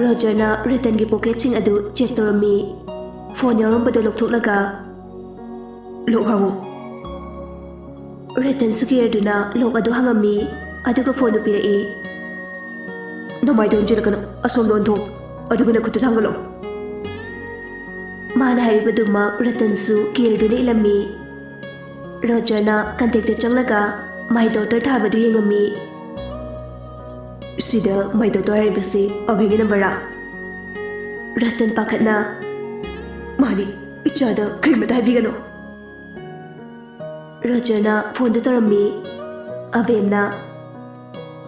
ꯔꯣꯖꯔꯅ ꯔꯇꯟꯒꯤ ꯄꯣꯀꯦꯠꯁꯤꯡ ꯑꯗꯨ ꯆꯦꯛ ꯇꯧꯔꯝꯃꯤ꯫ ꯐꯣꯟ ꯌꯥꯎꯔꯝꯕꯗꯨ ꯂꯧꯊꯣꯛꯂꯒ, "ꯂꯣꯛ ꯍꯥꯡꯉꯨ꯫" ꯔꯇꯟꯁꯨ ꯀꯤꯔꯗꯨꯅ ꯂꯣꯛ ꯑꯗꯨ ꯍꯥꯡꯉꯝꯃꯤ, ꯑꯗꯨꯒ ꯐꯣꯟꯗꯨ ꯄꯤꯔꯛꯏ꯫ "ꯅꯃꯥꯏꯗꯣ ꯑꯣꯟꯁꯤꯜꯂꯛꯀꯅꯨ, ꯑꯁꯣꯝꯗ ꯑꯣꯟꯊꯣꯛ, ꯑꯗꯨꯒ ꯅꯈꯨꯠꯇꯨ ꯊꯥꯡꯒꯠꯂꯣ꯫" ꯃꯥꯅ ꯍꯥꯏꯔꯤꯕꯗꯨꯃꯛ ꯔꯇꯟꯁꯨ ꯀꯤꯔꯗꯨꯅ ꯏꯜꯂꯝꯃꯤ꯫ ꯔꯣꯖꯔꯅ ꯀꯟꯇꯦꯛꯇ ꯆꯪꯂꯒ My Daughter ꯊꯥꯕꯗꯨ ꯌꯦꯡꯉꯝꯃꯤ꯫ "ꯁꯤꯗ My Daughter ꯍꯥꯏꯔꯤꯕꯁꯤ ꯑꯕꯦꯒꯤ ꯅꯝꯕꯔꯔꯥ?" ꯔꯇꯟ ꯄꯥꯈꯠꯅ, "ꯃꯥꯅꯤ, ꯏꯆꯥꯗ ꯀꯔꯤꯃꯇ ꯍꯥꯏꯕꯤꯒꯅꯨ꯫" ꯔꯣꯖꯔꯅ ꯐꯣꯟꯗꯨ ꯇꯧꯔꯝꯃꯤ꯫ ꯑꯕꯦꯝꯅ,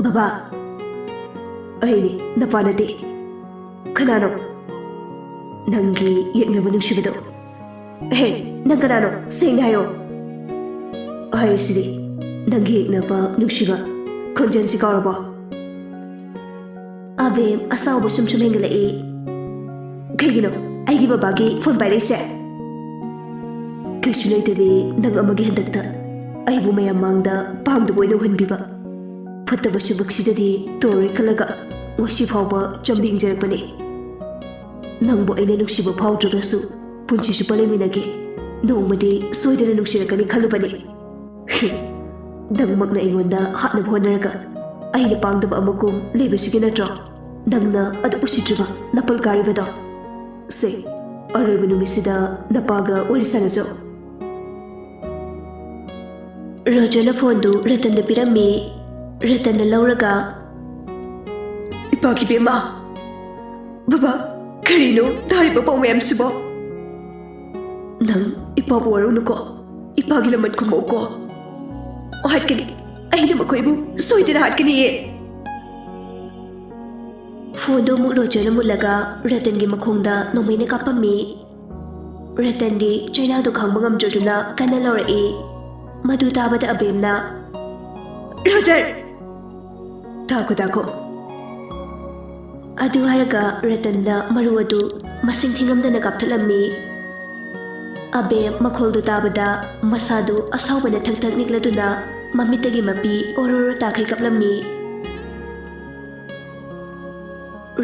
"ꯕꯕꯥ, ꯑꯩꯅꯤ, ꯅꯄꯥ ꯅꯠꯇꯦ꯫" "ꯀꯅꯥꯅꯣ?" "ꯅꯪꯒꯤ ꯌꯦꯛꯅꯕ ꯅꯨꯡꯁꯤꯕꯗꯣ꯫" "ꯍꯦ, ꯅꯪ ꯀꯅꯥꯅꯣ? ꯁꯦꯡꯅ ꯍꯥꯏꯌꯣ꯫" "ꯍꯥꯏꯔꯤꯁꯤꯗꯤ, ꯅꯪꯒꯤ ꯌꯦꯛꯅꯕ ꯅꯨꯡꯁꯤꯕ꯫ ꯈꯣꯟꯖꯦꯜꯁꯤ ꯀꯥꯎꯔꯕꯣ?" ꯑꯕꯦꯝ ꯑꯁꯥꯎꯕ ꯁꯨꯝ ꯁꯨꯝ ꯍꯦꯟꯒꯠꯂꯛꯏ꯫ "ꯀꯩꯒꯤꯅꯣ ꯑꯩꯒꯤ ꯕꯕꯥꯒꯤ ꯐꯣꯟ ꯄꯥꯏꯔꯛꯏꯁꯦ?" "ꯀꯩꯁꯨ ꯂꯩꯇꯦ, ꯅꯪ ꯑꯃꯒꯤ ꯍꯟꯗꯛꯇ ꯑꯩꯕꯨ ꯃꯌꯥꯝ ꯃꯥꯡꯗ ꯄꯥꯡꯗꯕ ꯑꯣꯏꯅ ꯎꯍꯟꯕꯤꯕ ꯐꯠꯇꯕ ꯁꯤꯕꯛꯁꯤꯗꯗꯤ ꯇꯧꯔꯣꯏ ꯈꯜꯂꯒ ꯉꯁꯤ ꯐꯥꯎꯕ ꯆꯝꯅ ꯍꯤꯡꯖꯔꯛꯄꯅꯤ꯫ ꯅꯪꯕꯨ ꯑꯩꯅ ꯅꯨꯡꯁꯤꯕ ꯐꯥꯎꯗ꯭ꯔꯒꯁꯨ ꯄꯨꯟꯁꯤ ꯆꯨꯞꯄ ꯂꯩꯃꯤꯟꯅꯒꯦ, ꯅꯣꯡꯃꯗꯤ ꯁꯣꯏꯗꯅ ꯅꯨꯡꯁꯤꯔꯛꯀꯅꯤ ꯈꯜꯂꯨꯕꯅꯤ꯫ ꯍꯤ, ꯅꯪꯃꯛꯅ ꯑꯩꯉꯣꯟꯗ ꯍꯥꯠꯅꯕ ꯍꯣꯠꯅꯔꯒ ꯑꯩꯅ ꯄꯥꯡꯗꯕ ꯑꯃꯒꯨꯝ ꯂꯩꯕꯁꯤꯒꯤ ꯅꯠꯇ꯭ꯔꯣ ꯅꯪꯅ ꯑꯗꯨ ꯎꯁꯤꯠꯇ꯭ꯔꯤꯕ ꯅꯄꯜ ꯀꯥꯔꯤꯕꯗꯣ? ꯁꯦ, ꯑꯔꯣꯏꯕ ꯅꯨꯃꯤꯠꯁꯤꯗ ꯅꯄꯥꯒ ꯋꯥꯔꯤ ꯁꯥꯟꯅꯖꯧ꯫" ꯔꯣꯖꯔꯅ ꯐꯣꯟꯗꯨ ꯔꯇꯟꯗ ꯄꯤꯔꯝꯃꯤ꯫ ꯔꯇꯟꯅ ꯂꯧꯔꯒ, "ꯏꯄꯥꯒꯤ ꯕꯦꯝꯃ, ꯕꯕꯥ, ꯀꯔꯤꯅꯣ ꯇꯥꯔꯤꯕ ꯄꯥꯎ ꯃꯌꯥꯝꯁꯤꯕꯣ? ꯅꯪ ꯏꯄꯥꯕꯨ ꯋꯥꯔꯧꯅꯨꯀꯣ, ꯏꯄꯥꯒꯤ ꯂꯃꯟ ꯈꯨꯝꯃꯛꯎꯀꯣ꯫ ꯍꯥꯠꯀꯅꯤ, ꯑꯩꯅ ꯃꯈꯣꯏꯕꯨ ꯁꯣꯏꯗꯅ ꯍꯥꯠꯀꯅꯤꯌꯦ꯫" ꯐꯣꯟꯗꯣ ꯑꯃꯨꯛ ꯔꯣꯖꯔꯅ ꯃꯨꯠꯂꯒ ꯔꯇꯟꯒꯤ ꯃꯈꯣꯡꯗ ꯅꯣꯡꯃꯩꯅ ꯀꯥꯞꯄꯝꯃꯤ꯫ ꯔꯇꯟꯗꯤ ꯆꯩꯅꯥꯗꯣ ꯈꯥꯡꯕ ꯉꯝꯗ꯭ꯔꯗꯨꯅ ꯀꯟꯅ ꯂꯥꯎꯔꯛꯏ꯫ ꯃꯗꯨ ꯇꯥꯕꯗ ꯑꯕꯦꯝꯅ, "ꯔꯣꯖꯔ!" "ꯇꯥꯈꯣ, ꯇꯥꯈꯣ!" ꯑꯗꯨ ꯍꯥꯏꯔꯒ ꯔꯇꯟꯅ ꯃꯔꯨ ꯑꯗꯨ ꯃꯁꯤꯡ ꯊꯤꯉꯝꯗꯅ ꯀꯥꯞꯊꯠꯂꯝꯃꯤ꯫ ꯑꯕꯦꯝ ꯃꯈꯣꯜꯗꯨ ꯇꯥꯕꯗ ꯃꯁꯥꯗꯨ ꯑꯁꯥꯎꯕꯅ ꯊꯛ ꯊꯛ ꯅꯤꯛꯂꯗꯨꯅ ꯃꯃꯤꯠꯇꯒꯤ ꯃꯄꯤ ꯑꯣꯔꯣ ꯑꯣꯔꯣ ꯇꯥꯈꯩ ꯀꯞꯂꯝꯃꯤ꯫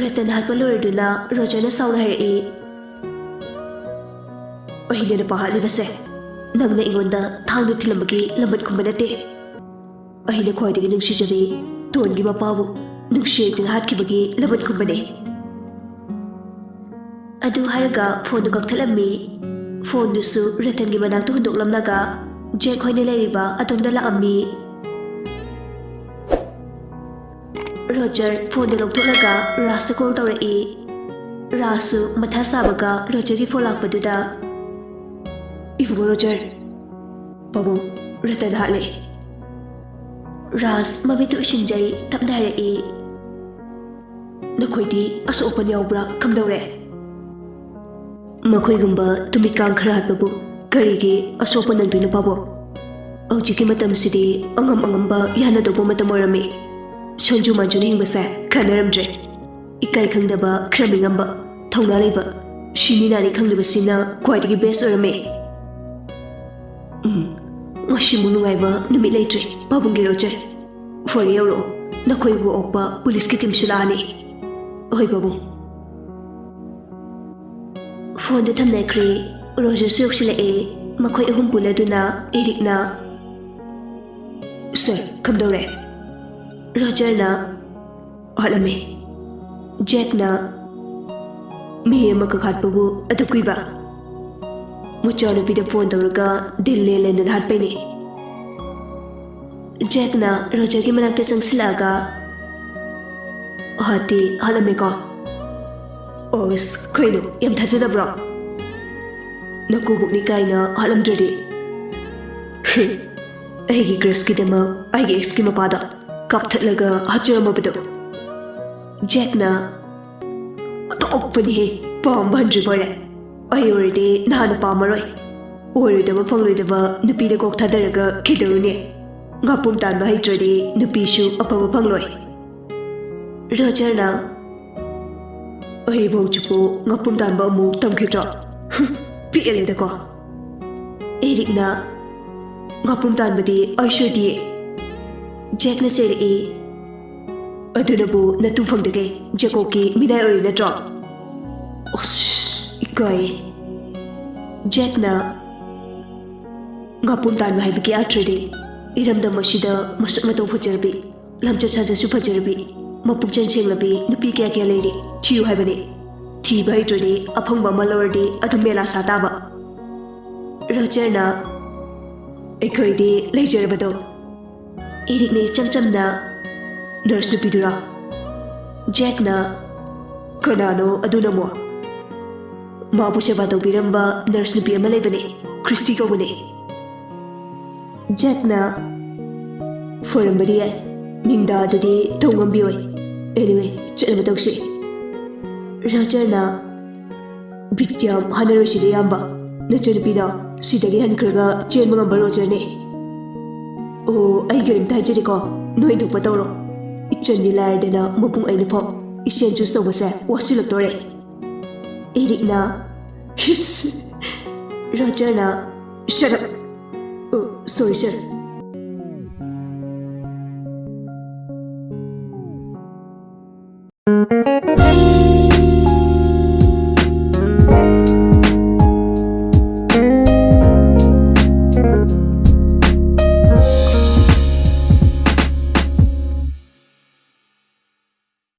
ꯔꯇꯟ ꯍꯥꯠꯄ ꯂꯣꯏꯔꯗꯨꯅ ꯔꯣꯖꯔꯅ ꯁꯥꯎꯅ ꯍꯥꯏꯔꯛꯏ, "ꯑꯩꯅ ꯅꯨꯄꯥ ꯍꯥꯠꯂꯤꯕꯁꯦ ꯅꯪꯅ ꯑꯩꯉꯣꯟꯗ ꯊꯥꯡꯅ ꯊꯤꯜꯂꯝꯕꯒꯤ ꯂꯃꯟ ꯈꯨꯝꯕ ꯅꯠꯇꯦ꯫ ꯑꯩꯅ ꯈ꯭ꯋꯥꯏꯗꯒꯤ ꯅꯨꯡꯁꯤꯖꯕꯤ ꯇꯣꯟꯒꯤ ꯃꯄꯥꯕꯨ ꯅꯨꯡꯁꯤ ꯂꯩꯇꯅ ꯍꯥꯠꯈꯤꯕꯒꯤ ꯂꯃꯟ ꯈꯨꯝꯕꯅꯦ꯫" ꯑꯗꯨ ꯍꯥꯏꯔꯒ ꯐꯣꯟꯗꯨ ꯀꯛꯊꯠꯂꯝꯃꯤ꯫ ꯐꯣꯟꯗꯨꯁꯨ ꯔꯇꯟꯒꯤ ꯃꯅꯥꯛꯇ ꯍꯨꯟꯗꯣꯛꯂꯝꯂꯒ ꯖꯦꯛ ꯍꯣꯏꯅ ꯂꯩꯔꯤꯕ ꯑꯗꯣꯝꯗ ꯂꯥꯛꯑꯝꯃꯤ꯫ ꯔꯣꯖꯔ ꯐꯣꯟꯗꯨ ꯂꯧꯊꯣꯛꯂꯒ ꯔꯥꯖꯇ ꯀꯣꯜ ꯇꯧꯔꯛꯏ꯫ ꯔꯥꯖꯁꯨ ꯃꯊꯥ ꯁꯥꯕꯒ ꯔꯣꯖꯔꯒꯤ ꯐꯣꯟ ꯂꯥꯛꯄꯗꯨꯗ, "ꯏꯕꯨꯡꯉꯣ ꯔꯣꯖꯔ, ꯄꯥꯕꯨꯡ, ꯔꯇꯟ ꯍꯥꯠꯂꯦ꯫" ꯔꯥꯖ ꯃꯃꯤꯠꯇꯨ ꯎꯏꯁꯤꯟꯖꯩ, ꯇꯞꯅ ꯍꯥꯏꯔꯛꯏ, "ꯅꯈꯣꯏꯗꯤ ꯑꯁꯣꯛ ꯑꯄꯟ ꯌꯥꯎꯕ꯭ꯔꯥ? ꯀꯝꯗꯧꯔꯦ?" "ꯃꯈꯣꯏꯒꯨꯝꯕ ꯇꯨꯃꯤꯠ ꯀꯥꯡ ꯈꯔ ꯍꯥꯠꯄꯕꯨ ꯀꯔꯤꯒꯤ ꯑꯁꯣꯛ ꯑꯄꯟ ꯅꯪꯗꯣꯏꯅꯣ, ꯄꯥꯕꯨꯡ? ꯍꯧꯖꯤꯛꯀꯤ ꯃꯇꯝꯁꯤꯗꯤ ꯑꯉꯝ ꯑꯉꯝꯕ ꯌꯥꯅꯗꯧꯕ ꯃꯇꯝ ꯑꯣꯏꯔꯝꯃꯤ꯫ ꯁꯣꯟꯖꯨ ꯃꯥꯟꯖꯨꯅ ꯍꯤꯡꯕꯁꯦ ꯀꯥꯟꯅꯔꯝꯗ꯭ꯔꯦ꯫ ꯏꯀꯥꯏ ꯈꯪꯗꯕ, ꯈꯔ ꯃꯤꯉꯝꯕ, ꯊꯧꯅꯥ ꯂꯩꯕ, ꯁꯤꯅꯤ ꯅꯥꯅꯤ ꯈꯪꯗꯕꯁꯤꯅ ꯈ꯭ꯋꯥꯏꯗꯒꯤ ꯕꯦꯁ ꯑꯣꯏꯔꯝꯃꯤ꯫ ꯎꯝ, ꯉꯁꯤꯃꯨꯛ ꯅꯨꯡꯉꯥꯏꯕ ꯅꯨꯃꯤꯠ ꯂꯩꯇ꯭ꯔꯦ, ꯄꯥꯕꯨꯡꯒꯤ ꯔꯣꯖꯔ꯫ ꯐꯔꯦ, ꯌꯧꯔꯛꯑꯣ꯫ ꯅꯈꯣꯏꯕꯨ ꯑꯣꯛꯄ ꯄꯨꯂꯤꯁꯀꯤ ꯇꯤꯝꯁꯨ ꯂꯥꯛꯑꯅꯤ꯫" "ꯍꯣꯏ, ꯄꯥꯕꯨꯡ꯫" ꯐꯣꯟꯗꯨ ꯊꯝꯅꯈ꯭ꯔꯦ꯫ ꯔꯣꯖꯔꯁꯨ ꯌꯧꯁꯤꯜꯂꯛꯑꯦ꯫ ꯃꯈꯣꯏ ꯑꯍꯨꯝ ꯄꯨꯜꯂꯗꯨꯅ ꯏꯔꯤꯛꯅ, "ꯁꯥꯔ, ꯀꯝꯗꯧꯔꯦ?" ꯔꯣꯖꯔꯅ, "ꯍꯥꯠꯂꯝꯃꯦ꯫" ꯖꯦꯛꯅ, "ꯃꯤ ꯑꯃꯈꯛ ꯍꯥꯠꯄꯕꯨ ꯑꯗꯨ ꯀꯨꯏꯕ? ꯃꯆꯥꯅꯨꯄꯤꯗ ꯐꯣꯟ ꯇꯧꯔꯒ ꯗꯤꯜ ꯂꯦꯟ ꯂꯦꯟꯗꯅ ꯍꯥꯠꯄꯩꯅꯦ꯫" ꯖꯦꯛꯅ ꯔꯣꯖꯔꯒꯤ ꯃꯅꯥꯛꯇ ꯆꯪꯁꯤꯜꯂꯛꯑꯒ, "ꯍꯥꯠꯇꯤ ꯍꯥꯠꯂꯝꯃꯦꯀꯣ?" "ꯑꯁ, ꯀꯩꯅꯣ, ꯌꯥꯝ ꯊꯥꯖꯗꯕ꯭ꯔꯣ? ꯅꯀꯨꯕꯣꯛꯅꯤ ꯀꯥꯏꯅ ꯍꯥꯠꯂꯝꯗ꯭ꯔꯗꯤ?" "ꯑꯩꯒꯤ ꯀ꯭ꯔꯁꯀꯤꯗꯃꯛ ꯑꯩꯒꯤ ꯑꯦꯛꯁꯀꯤ ꯃꯄꯥꯗ ꯀꯥꯞꯊꯠꯂꯒ ꯍꯥꯠꯆꯔꯝꯃꯕꯗꯣ?" ꯖꯦꯛꯅ, "ꯑꯇꯣꯞꯄꯅꯤꯍꯦ, ꯄꯥꯝꯕ ꯍꯟꯗ꯭ꯔꯤꯕ ꯑꯣꯏꯔꯦ꯫ ꯑꯩ ꯑꯣꯏꯔꯗꯤ ꯅꯍꯥꯟꯅ ꯄꯥꯝꯃꯔꯣꯏ꯫ ꯑꯣꯏꯔꯣꯏꯗꯕ ꯐꯪꯂꯣꯏꯗꯕ ꯅꯨꯄꯤꯗ ꯀꯣꯛ ꯊꯥꯗꯔꯒ ꯀꯩꯗꯧꯔꯨꯅꯤ? ꯉꯥꯄꯨꯝ ꯇꯥꯟꯕ ꯍꯩꯇ꯭ꯔꯗꯤ ꯅꯨꯄꯤꯁꯨ ꯑꯐꯕ ꯐꯪꯂꯣꯏ꯫" ꯔꯣꯖꯔꯅ, "ꯑꯩꯕꯨ ꯍꯧꯖꯤꯛꯄꯨ ꯉꯥꯄꯨꯝ ꯇꯥꯟꯕ ꯑꯃꯨꯛ ꯇꯝꯈꯤꯗ꯭ꯔꯣ? ꯄꯦꯜꯂꯦꯗꯀꯣ꯫" ꯑꯦꯔꯤꯛꯅ, "ꯉꯥꯄꯨꯝ ꯇꯥꯟꯕꯗꯤ ꯑꯩꯁꯨ ꯍꯩꯇꯤꯌꯦ꯫" ꯖꯦꯛꯅ ꯆꯩꯔꯛꯏ, "ꯑꯗꯨꯅꯕꯨ ꯅꯇꯨ ꯐꯪꯗꯒꯩ ꯖꯦꯀꯣꯕꯀꯤ ꯃꯤꯅꯥꯏ ꯑꯣꯏꯔꯤ ꯅꯠꯇ꯭ꯔꯣ?" ꯑꯁ, ꯏꯀꯥꯏꯌꯦ꯫ ꯖꯦꯛꯅ, "ꯉꯥꯄꯨꯝ ꯇꯥꯟꯕ ꯍꯥꯏꯕꯒꯤ ꯑꯥꯔꯊꯗꯤ ꯏꯔꯝꯗꯝ ꯑꯁꯤꯗ ꯃꯁꯛ ꯃꯇꯧ ꯐꯖꯔꯕꯤ, ꯂꯝꯆꯠ ꯁꯥꯖꯠꯁꯨ ꯐꯖꯔꯕꯤ, ꯃꯄꯨꯛꯆꯦꯜ ꯁꯦꯡꯂꯕꯤ ꯅꯨꯄꯤ ꯀꯌꯥ ꯀꯌꯥ ꯂꯩꯔꯤ, ꯊꯤꯌꯨ ꯍꯥꯏꯕꯅꯤ꯫ ꯊꯤꯕ ꯍꯩꯇ꯭ꯔꯗꯤ ꯑꯐꯪꯕ ꯑꯃ ꯂꯧꯔꯗꯤ ꯑꯗꯨꯝ ꯃꯦꯂꯥ ꯁꯥ ꯇꯥꯕ꯫" ꯔꯣꯖꯔꯅ, "ꯑꯩꯈꯣꯏꯗꯤ ꯂꯩꯖꯔꯕꯗꯣ꯫" ꯑꯦꯔꯤꯛꯅ ꯏꯆꯝ ꯆꯝꯅ, "ꯅꯔꯁ ꯅꯨꯄꯤꯗꯨꯔꯣ?" ꯖꯦꯛꯅ, "ꯀꯅꯥꯅꯣ ꯑꯗꯨꯅ ꯑꯃꯨꯛ?" "ꯃꯥꯕꯨ ꯁꯦꯕꯥ ꯇꯧꯕꯤꯔꯝꯕ ꯅꯔꯁ ꯅꯨꯄꯤ ꯑꯃ ꯂꯩꯕꯅꯦ, ꯈ꯭ꯔꯤꯁꯇꯤ ꯀꯧꯕꯅꯦ꯫" ꯖꯦꯛꯅ, "ꯐꯔꯝꯕꯗꯤ ꯌꯥꯏ, ꯅꯤꯡꯗꯥꯗꯨꯗꯤ ꯇꯧ ꯉꯝꯕꯤꯔꯣꯏ꯫ Anyway, ꯆꯠꯅꯕ ꯇꯧꯁꯤ꯫" ꯔꯣꯖꯔꯅ, "ꯕꯤꯠ ꯌꯥꯝ ꯍꯥꯟꯅꯔꯣꯏꯁꯤꯗ, ꯏꯌꯥꯝꯕ꯫ ꯅꯆꯟꯅꯨꯄꯤꯗꯣ ꯁꯤꯗꯒꯤ ꯍꯟꯈ꯭ꯔꯒ ꯆꯦꯟꯕ ꯉꯝꯕ ꯔꯣꯖꯔꯅꯦ꯫ ꯑꯣ, ꯑꯩ ꯀꯔꯤꯝꯇ ꯍꯥꯏꯖꯗꯦꯀꯣ, ꯅꯣꯏ ꯊꯣꯛꯄ ꯇꯧꯔꯣ꯫ ꯏꯆꯟꯗꯤ ꯂꯥꯏꯔꯗꯅ ꯃꯕꯨꯡ ꯑꯩꯅ ꯐꯥꯎ ꯏꯁꯦꯟ ꯆꯨꯁ ꯇꯧꯕꯁꯦ ꯋꯥꯁꯤꯜꯂꯛꯇꯣꯔꯦ꯫" ꯑꯦꯔꯤꯛꯅ, "hiss!" ꯔꯣꯖꯔꯅ, "Shut up! Oh, sorry, sir꯫